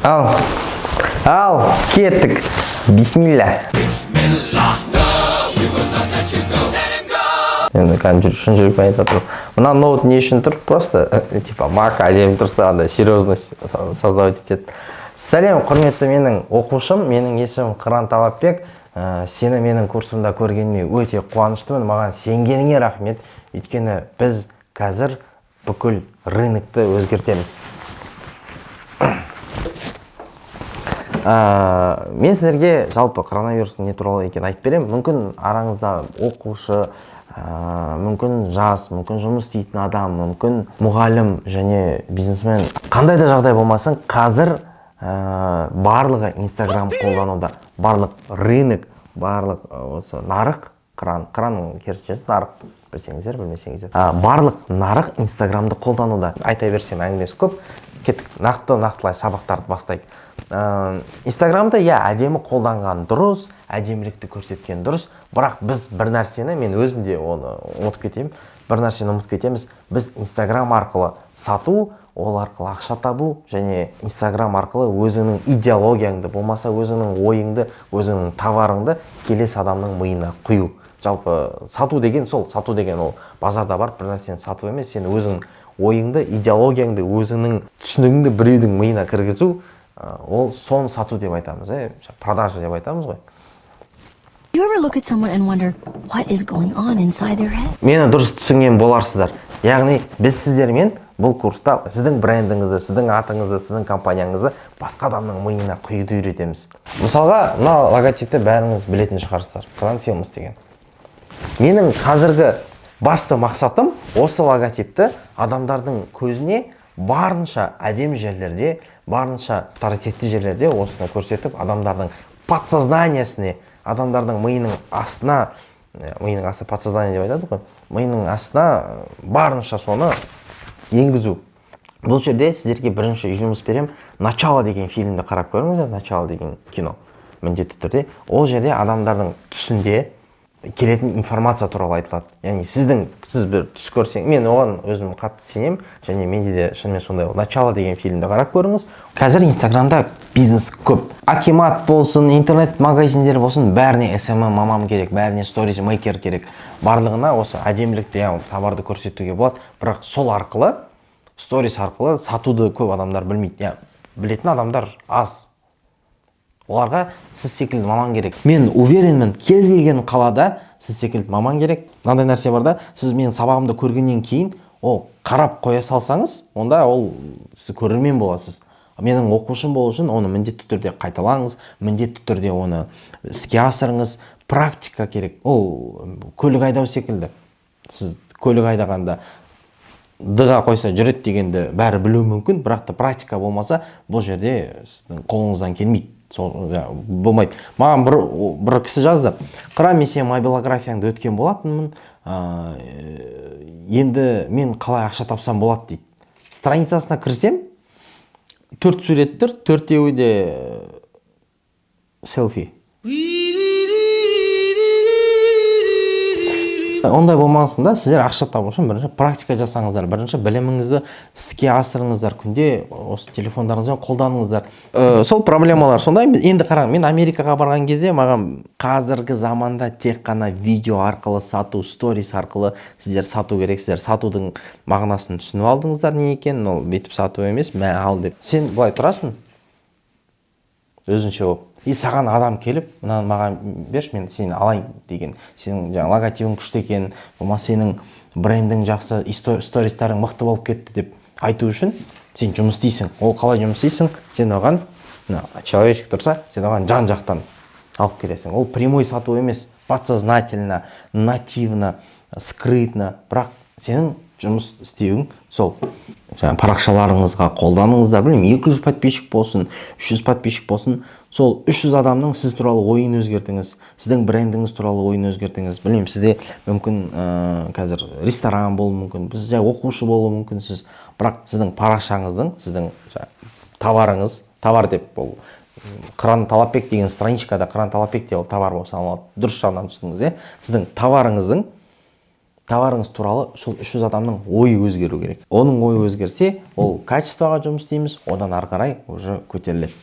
Ал, ал, кеттік. Бисмилля. Енді кәдімгі шын жүрекпен айтып отырмын. Мына ноут не үшін тұр? Просто типа мак әдемі тұрса, андай серьезность создавать етеді. Сәлем, құрметті менің оқушым, менің есімім Қыран Талапбек. Сені менің курсымда көргеніме өте қуаныштымын. Маған сенгеніңе рахмет. Өйткені біз қазір бүкіл рынокты өзгертеміз. Мен сіздерге жалпы коронавирустың не туралы екенін айтып беремін. Мүмкін араңызда оқушы, мүмкін жас, мүмкін жұмыс істейтін адам, мүмкін мұғалім және бизнесмен. Қандай да жағдай болмасын, қазір барлығы Инстаграм қолдануда. Барлық рынок, барлық осы нарық, қыранның керісіншесі нарық, білсеңіздер, білмесеңіздер. Барлық нарық Инстаграмды қолдануда. Айта берсем әңгімесі көп. Кеттік, нақтылай сабақтарды бастайық. Инстаграмды, иә, әдемі қолданған дұрыс, әдемілікті көрсеткен дұрыс, бірақ біз бір нәрсені, мен өзім де оны ұмытып кетемін, бір нәрсені ұмытып кетеміз. Біз Инстаграм арқылы сату, ол арқылы ақша табу және Инстаграм арқылы өзіңнің идеологияңды, болмаса өзіңнің ойыңды, өзіңнің товарыңды келесі адамның миына құю. Жалпы сату деген сол, сату деген ол базарда барып бір нәрсені сату емес, сен өзің ойыңды, идеологияңды, өзіңнің түсінігіңді біреудің миына кіргізу, ол соны сату деп айтамыз, продажа деп айтамыз ғой. You ever look at someone and wonder what is going on inside their head? Мені дұрыс түсінген боларсыздар. Яғни біз сіздермен бұл курста сіздің брендіңізді, сіздің атыңызды, сіздің компанияңызды басқа адамның миына құюды үйретеміз. Мысалға, мына логотипті бәріңіз білетін шығарсыздар. Қыран Films деген. Менің қазіргі басты мақсатым осы логотипті адамдардың көзіне барынша әдемі жерлерде, барынша авторитетті жерлерде осыны көрсетіп, адамдардың подсознаниясіне, адамдардың миының астына, миының асты подсознание деп айтады ғой, миының астына барынша соны енгізу. Бұл жерде сіздерге бірінші жұмыс беремін. Начало деген фильмді қарап көріңіздер, Начало деген кино міндетті түрде. Ол жерде адамдардың түсінде келетін информация туралы айтылады. Яғни сіз бір түс көрсең, мен оған өзім қатты сенемін және менде де шынымен сондай. Начало деген фильмді қарап көріңіз. Қазір Инстаграмда бизнес көп. Акимат болсын, интернет магазиндер болсын, бәріне SMM маман керек, бәріне сторис мейкер керек. Барлығына осы әдемілікті, яғни товарды көрсетуге болады, бірақ сол арқылы, сторис арқылы сатуды көп адамдар білмейді. Я, білетін адамдар аз. Оларға сіз секілді маман керек. Мен уверенмін, кез келген қалада сіз секілді маман керек. Мынандай нәрсе бар да, сіз менің сабағымды көргеннен кейін ол қарап қоя салсаңыз, онда ол сіз көрермен боласыз. Менің оқушым болу үшін оны міндетті түрде қайталаңыз, міндетті түрде оны іске асырыңыз. Практика керек. Ол көлік айдау секілді. Сіз көлік айдағанда Д-ға қойса жүреді дегенді бәрі білуі мүмкін, бірақ та практика болмаса, бұл жерде сіздің қолыңыздан келмейді. Сол, болмайды. Маған бір кісі жазды: Қыран, мен сенің мобилографияңды өткен болатынмын, енді мен қалай ақша тапсам болады дейді. Страницасына кірсем, 4 сурет тұр, төртеуі де селфи. Ондай болмасын да, сіздер ақша табу үшін бірінші практика жасаңыздар, бірінші біліміңізді іске асырыңыздар, күнде осы телефондарыңызбен қолданыңыздар. Сол проблемалар сондай. Енді қараңыз, мен Америкаға барған кезде маған қазіргі заманда тек қана видео арқылы сату, сторис арқылы сіздер сату керексіздер. Сатудың мағынасын түсініп алдыңыздар не екенін, ол бүйтіп сату емес, мә ал деп. Сен былай тұрасың, өзінше болып, и саған адам келіп, мынаны маған берші, мен сені алайын деген, сенің жаңағы логотипің күшті екен, болмаса сенің брендің жақсы, стористарың мықты болып кетті деп айту үшін сен жұмыс істейсің. Ол қалай жұмыс істейсің? Сен оған, мына человечек тұрса, сен оған жан жақтан алып келесің. Ол прямой сату емес, подсознательно, нативно, скрытно, бірақ сенің жұмыс істеуің сол. Жаңа парақшаларыңызға қолданыңыздар, білмеймін, 200 подписчик болсын, 300 подписчик болсын, сол 300 адамның сіз туралы ойын өзгертіңіз, сіздің брендіңіз туралы ойын өзгертіңіз. Білмеймін, сізде мүмкін қазір ресторан болуы мүмкін, біз жай оқушы болуы мүмкінсіз, бірақ сіздің парақшаңыздың, сіздің товарыңыз, товар деп ол Қыран Талапбек деген страничкада Қыран Талапбек деп ол товар болып саналады. Дұрыс жағынан түсіндіңіз, иә? Сіздің товарыңыздың Товарыңыз туралы сол 300 адамның ойы өзгеру керек. Оның ойы өзгерсе, ол качествоға жұмыс істейміз, одан ары қарай уже көтеріледі.